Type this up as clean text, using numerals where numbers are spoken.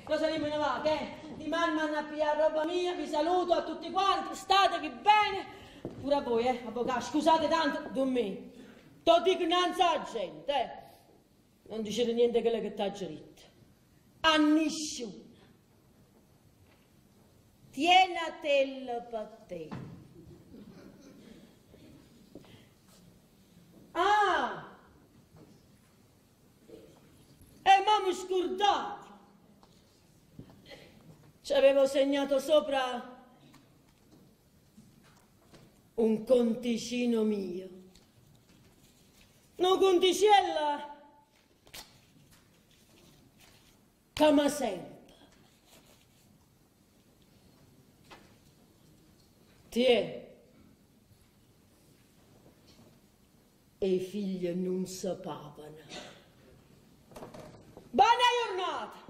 Rosalì me ne vaco, eh. Dimane manno a piglià 'a rroba mia, vi saluto a tutti quanti, statevi bene. Pure a voi, eh, avvocà, scusate tanto, Dummì. T' 'o dico 'nnanze 'a gente, eh. Non dicere niente 'e chello che t'aggio ditto. A nisciuno. Tienatella pe te. Ah! E mo mi scurdavo. Ci avevo segnato sopra un conticino mio. Nu cunticiello ca me serve. Tiè. 'E figlie nun se pavano. Bona jurnata!